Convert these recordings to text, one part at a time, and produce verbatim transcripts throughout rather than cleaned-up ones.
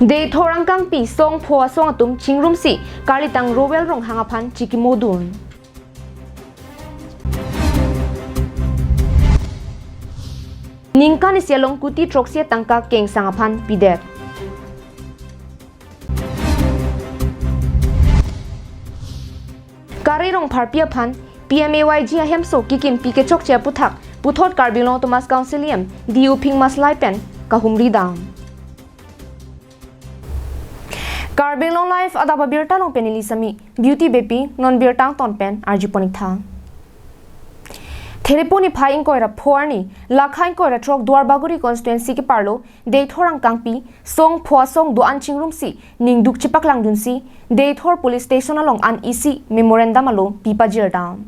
Deithor angkangpi song pho asong atum chingrumsi karlitang Rowel Ronghang aphan chikimodun. Ningkan isi along kuti throksi atangka kengsang aphan pidet. Kare Rongpharpi aphan P M A Y G ahemso kikimpi kechokche aputhak puthot Karbi Anglong Autonomous Council E M D U Phingma Salai pen kahumri dam. Karbi Anglong Live adap abirta along pen neli Sami Beauty Beypi, non birta angton pen arjupon-ik tha. Therepo niphai ingkoi ra pho arni, lakha ingkoi ra throk Duarbagori constituency keparlo Deithor angkangpi song pho asong do-an chingrumsi ningduk chepaklangdunsi Deithor Police Station along an isi memorandum alo pipajirdam.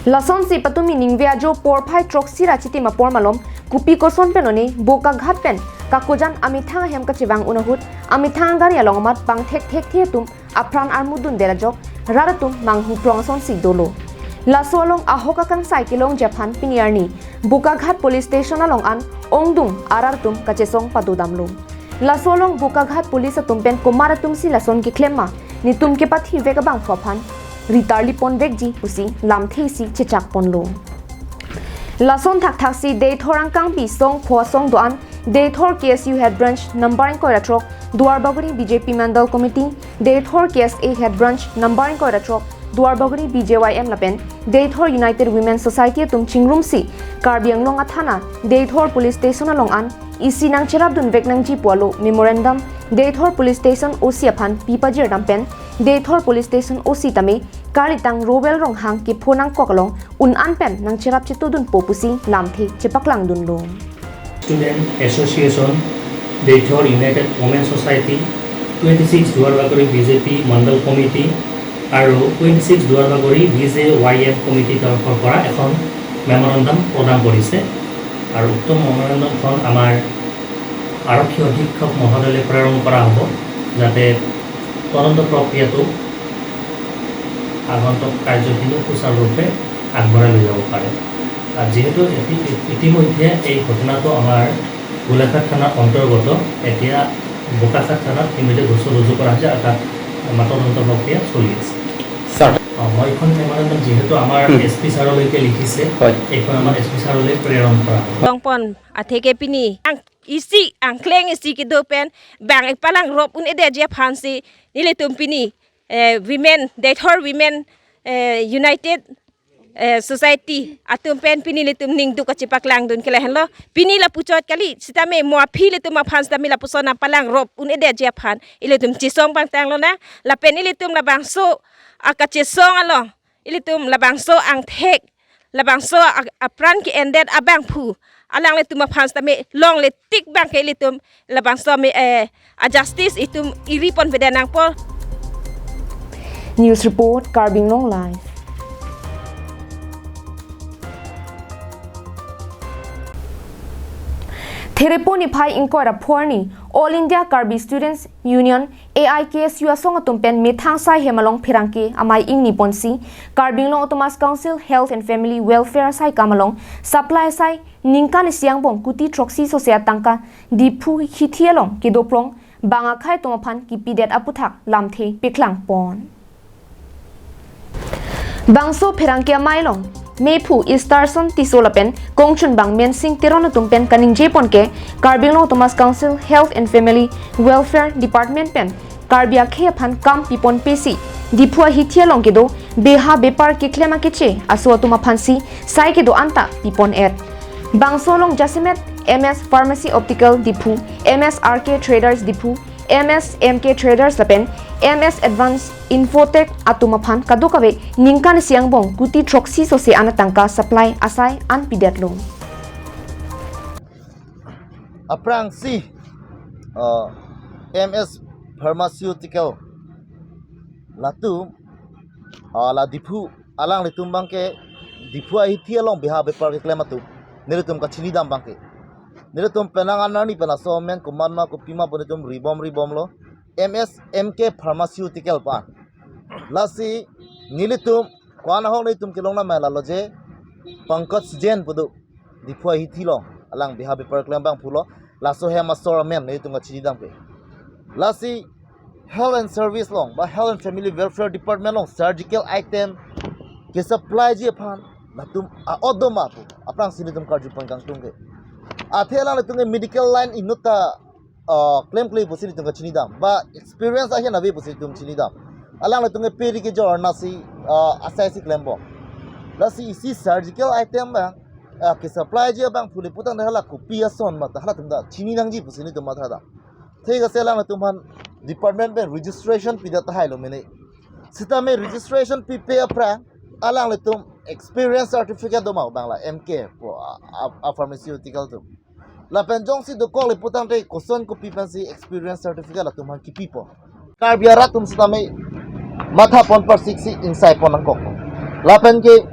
Lasonsi patumi ningve ajo porphai throksi ra chitim apor malom kopi koson pen one Bokaghat pen kakojan amethang ahem kachevang un ahut amethang agari along amat pangthek thekthe atum apran armudundet ajok rat atum manghu prong asonsi dolo. Laso along ahok akangsai kelongji aphan pini arni Bokaghat Police Station along an ongdung arat atum kachesong padodamlo. Laso along Bokaghat Police atum pen komat atumsi lason keklem ma netum kepathivek abangphu aphan ritarliponvekji pusi lamthe isi chechakponlo. Lason thakthaksi Deithor angkangpi song pho asong do-an Deithor K S U Head Branch number ingkoi ra throk Duarbagori B J P Mandal Committee, Deithor K S A Head Branch number ingkoi ra throk Duarbagori B J Y M lapen Deithor United Women Society atum chingrumsi Karbi Anglong athana Deithor Police Station along an isi nangcherapdunvek nangji pu alo memorandum Deithor Police Station O C aphan pipajirdam pen Deithor Police Station O C tame karlitang Rowel Ronghang kepho nangkok along un-an pen nangcherap chetodunpo pusi lamthe chepaklangdunlo. Student Association, Deithor United Women Society, twenty six দুৱাৰবাগৰি B J P Mandal Committee আৰু twenty six দুৱাৰবাগৰি B J Y M Committee তৰফৰ পৰা এখন মেমৰেণ্ডাম প্ৰদান কৰিছে আৰু উক্ত মেমৰেণ্ডামখন আমাৰ আৰক্ষী অধীক্ষক মহোদয়লৈ প্ৰেৰণ কৰা হ'ব, যাতে তদন্ত প্ৰক্ৰিয়াটো আগন্তুক কাৰ্যখিনি সুচাৰুৰূপে আগবঢ়াই লৈ যাব পাৰে। আৰু যিহেতু এতি-, ইতিমধ্যে এই ঘটনাটো আমাৰ গোলাঘাট থানাৰ অন্তৰ্গত, এতিয়া বোকাখাট থানাত ইতিমধ্যে গোচৰ ৰুজু কৰা হৈছে আৰু তাত আমাৰ তদন্ত প্ৰক্ৰিয়া চলি আছে। ছাৰ। অ, মই এইখন মেমৰেণ্ডাম যিহেতু আমাৰ হুম। এছ পি ছাৰলৈকে লিখিছে, হয়। এইখন আমাৰ এছ পি ছাৰলৈ প্ৰেৰণ কৰা হ'ব। Longpon atheke pini ang isi angkleng isi kedo pen bang palangrop un-edetji aphansi nelitum pini, eh, women, Deithor Women, eh, United, eh, Society atum pen pini ilitum ningduk kachepaklangdun ke lahenlo. Pini lapuchot kali sitame mo aphi ilitum aphan sitame lapuson palangrop un-edetji aphan ilitum chesong pangtanglo na. Lapen ilitum labangso akachesong along ilitum labangso angthek, labangso a-, apran ke-endet abangphu alanglitum aphan sitame longle tik bangke ilitum labangso me, eh, a-justice itum iriponvedet nangpo. News report, Karbi Anglong Live. Therepo niphai ingkoi ra pho arni All India Karbi Students Union, A I K S U asong atum pen methang asai hem along pherangke amei ingniponsi Karbi Anglong Autonomous Council Health and Family Welfare asai kam along supply asai ningkan isi angbong kuti throksi sose atangka Diphu hithi along kedoprong bang akhei atum aphan kipidet aputhak lamthe peklangpon. Bangso pherangke amei along mephu Easterson Tisso lapen kongchunbang Mensing Teron atum pen kaningjepon ke Karbi Anglong Autonomous Council Health and Family Welfare Department pen Karbi akhei aphan kam piponpesi Diphu ahithi along kedo beha bepar keklem akeche aso atum aphansi sai kedo anta pipon-et. Bangso along jasemet M S Pharmacy Optical Diphu, M S R K Traders Diphu, M S M K Traders lapen M S Advance Infotech atum aphan kadokave ningkan isi angbong kuti throksi sose an atangka supply asai an pidetlo. Aphrangsi, uh, M S Pharmaceutical latum, uh, la Diphu alanglitum abangke Diphu ahithi along beha bepar keklem atum nelitum kachinidam abangke. Nelitum penang an arni pen laso amen komatma kopima pu nelitum ribom ribomlo. M S M K Pharmaceutical pu an. Lasi nelitum ko-an ahok nelitum kelong namai lalo je Pankaj Jain pu do Diphu ahithi along alang beha bepar keklem abangphulo. Laso hem asor amen nelitum kachinidam ke. Lasi Health and Service along ba Health and Family Welfare Department along surgical item kesupplyji aphan latum a-ot doma pu aphrangsi nelitum karjupon kangtung ke. Athe alanglitum ke medical line inutta, uh, klemkle pusi nelitum kachinidam ba experience ahin ave pusi nelitum chinidam. Alanglitum ke peri kejor nasi, uh, asai si klembom. Lasi isi surgical item abang, uh, kesupplyji abang pule putangte hala kopi ason ma ta halatum ta chini nangji pusi nelitum mathadam. Thik ase, alanglitum aphan department pen registration pidet tahai lo mene. Sitame registration pipe aphrang alanglitum experience certificate doma abang la M K pu a, a, a pharmaceutical atum. Lapen jongsi dokokle putangte koson kopi pensi experience certificate latum aphan kipipo. Karbi arat atum sitame mathapon parsiksi ingsaipon nangkok. Lapen ke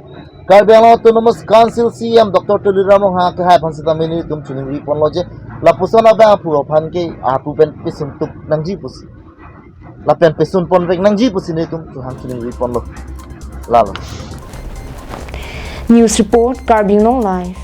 Karbi Anglong Autonomous Council C E M Doctor Tuliram Ronghang akehai aphan sitame nelitum choningriponlo je lapuson abang aphu aphan ke aphu pen pesuntup nangji pusi, lapen pesunponvek nangji pusi nelitum chonghang choningriponlo. Lalo. News report, Karbi Anglong Live.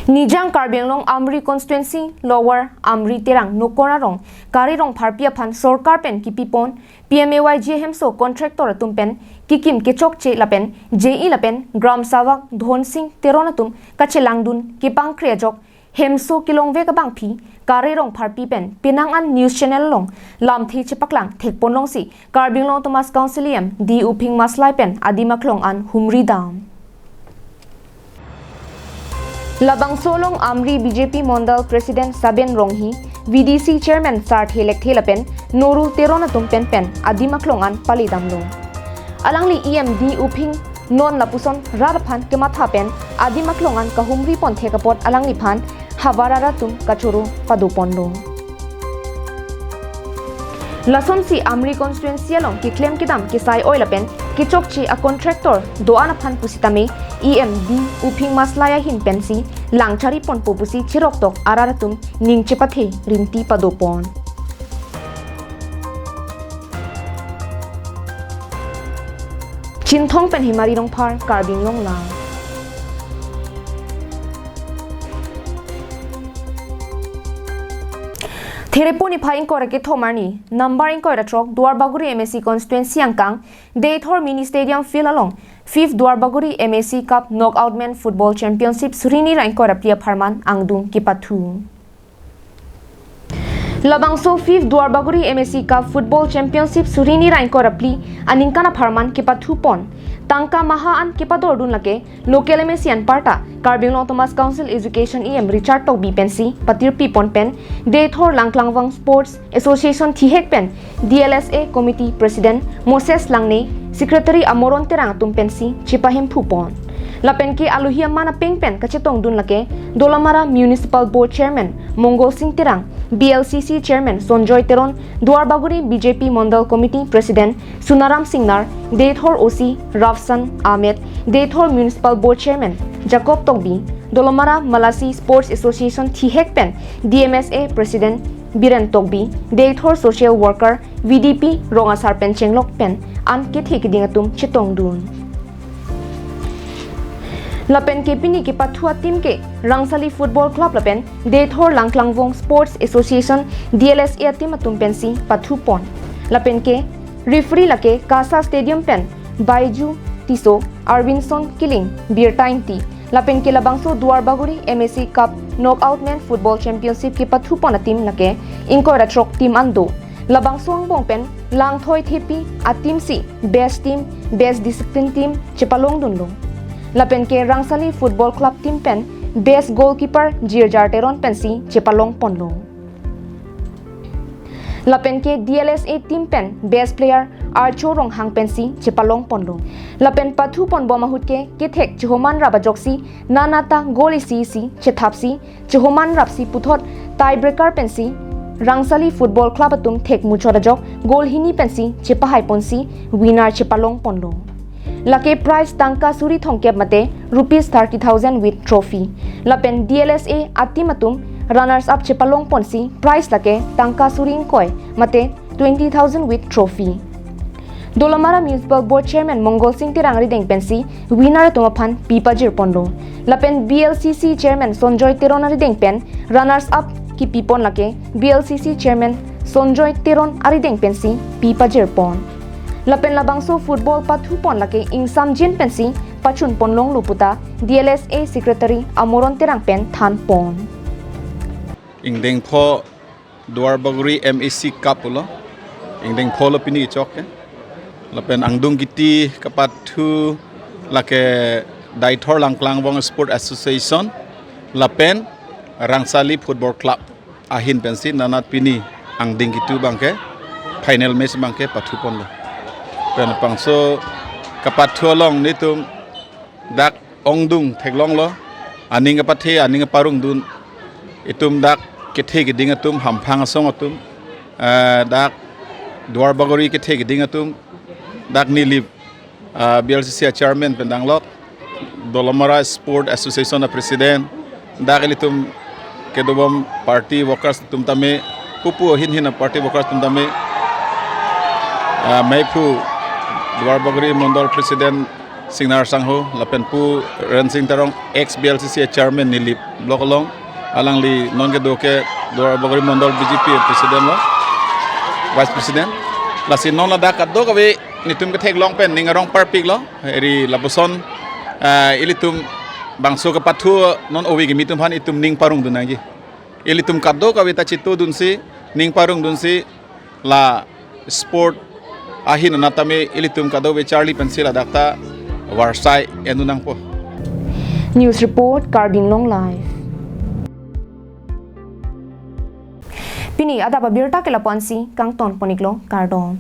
Nijang Karbi Anglong Amri Constituency, Lower Amri Terang Nokor arong Kare Rongpharpi aphan sorkar pen kipipon P M A Y G hemso contractor atum pen kikim kechokche lapen J E lapen Gram Savak Dhonsing Teron atum kachelangdun kepangkre ajok hemso kelongvek abangpi Kare Rongpharpi pen penang an news channel along lamthe chepaklang thekponlongsi Karbi Anglong Autonomous Council E M D Uphing Maslai pen adim aklong an humridam. Labangso along Amri B J P Mondal President Saben Ronghi, V D C Chairman Sarthe Lekthe lapen Norul Teron atum pen pen adim aklong an palidamlo. Alangli E M D Uphing non lapuson rat aphan kematha pen adim aklong an kahumripon thek apot alangliphan havar arat atum kachoro padoponlo. Lasonsi Amri constituency along keklem kedam kesai oi lapen kechokche a contractor do-an aphan pusitame E M D Uphing Maslai ahin pensi lang chariponpo pusi chiroktok arat atum ning chepathe rinti padopon. Chinthong pen Himari Rongphar, Karbi Anglong Live. Therepo niphai ingkoi ra kethom arni, number ingkoi ra throk, Duarbagori M A C constituency angkang, Deithor Mini Stadium Field along, fifth Duarbagori M A C Cup Knockout Men Football Championship suri hini ra ingkoi ra phli apharman angdung kepathu. Labangso fifth Duarbagori M A C Cup Football Championship suri hini ra ingkoi ra phli aningkan apharman kepathupon. Tangka maha an kepadordun lake local M A C anparta Karbi Anglong Autonomous Council Education E M Richard Tokbi pensi patirpipon pen Deithor Langklangvong Sports Association thihek pen D L S A Committee President Moses Langne, Secretary Amoron Terang atum pensi chepahemphupon. Lapen ke alohi aman apeng pen kachetongdun lake Dolamara Municipal Board Chairman Mongol Sing Terang, B L C C Chairman Sonjoy Teron, Duarbagori B J P Mondal Committee President Sunaram Singnar, Deithor O C Rafsan Ahmed, Deithor Municipal Board Chairman Jacob Tokbi, Dolamara Malasi Sports Association thihek pen D M S A President Biren Tokbi, Deithor Social Worker V D P Rongasar pen chenglok pen an kethe keding atum chetongdun. Lapen ke pini kepathu a-team ke Rangsali Football Club lapen Deithor Langklangvong Sports Association D L S A a-team atum pensi pathupon. Lapen ke referee lake Kasa Stadium pen Baiju Tisso, Arvinson Killing, Birta Ingti. Lapen ke labangso Duarbagori M A C Cup Knockout Men Football Championship kepathupon a-team lake ingkoi ra throk team an do. Labangso angbong pen Langthoi Thepi a-team si best team, best discipline team chepalongdunlo. Lapen ke Rangsali Football Club team pen best goalkeeper Jirjar Teron pensi chepalongponlo. Lapen ke D L S A team pen best player Archo Ronghang pensi chepalongponlo. Lapen pathuponbom ahut ke kethek chehoman rap ajoksi nanata goal isi isi chethapsi chehoman rapsi puthot tiebreaker pensi Rangsali Football Club atum thek muchot ajok goal hini pensi chepahaiponsi winner chepalongponlo. Lake prize tangka suri thomkep mate rupees thirty thousand with trophy. Lapen D L S A a-team atum runners up chepalongponsi prize lake tangka suri ingkoi mate twenty thousand with trophy. Dolamara Municipal Board Chairman Mongol Sing Terang arideng pensi winner atum aphan pi pajir ponlo. Lapen B L C C Chairman Sonjoy Teron arideng pen runners up kipi pon lake B L C C Chairman Sonjoy Teron arideng pensi pi pajir pon. Lapen labangso football pathu pon lake ingsamjin pensi pachun pon longlo puta D L S A Secretary Amoron Terang pen than pon. Ingdeng pho Duar Bagori M A C Cup lo. Ingdeng pho lo pini chok ke. Lapen angdeng kiti kapathu lake Deithor Langklangvong Sport Association lapen Rangsali Football Club ahin pensi nanat pini angdeng kitu abangke final match abangke pathu ponlo. Pen bangso kapathu along nelitum dak ongdung theklonglo, aning kapathe, aning kaparong dun, itum dak kethe keding atum, hamphang asong atum, eh, dak Duar Bagori kethe keding atum, dak Nilip, ah, B L C C a chairman pen danglok, Dolamara Sport Association a president, dak ilitum kedobom party workers atum tame, pupu ahin hin a party workers atum tame, ah, meiphu Duar Bagori Mondol President Singnar Sangho, lapen pu Rensing Terong, ex B L C C a chairman Nilip block along, alangli non kedo ke Duar Bagori Mondol B J P president lo, vice president. Lasi non ladak kadokave nelitum ketheklong pen ning arong parpiklo. Eri lapuson, ah, ilitum bangso kapathu non ove kimi atum aphan itum ning parong dun nangji. Ilitum kadokave ta chito dunsi, ning parong dunsi, la sport ahin anat tame ilitum kadokave charli pensi ladak ta varsai en dun nangpo. News report, Karbi Anglong Live. Pini adap abirta ke lapu-ansi kangton pon-iklo, kardom.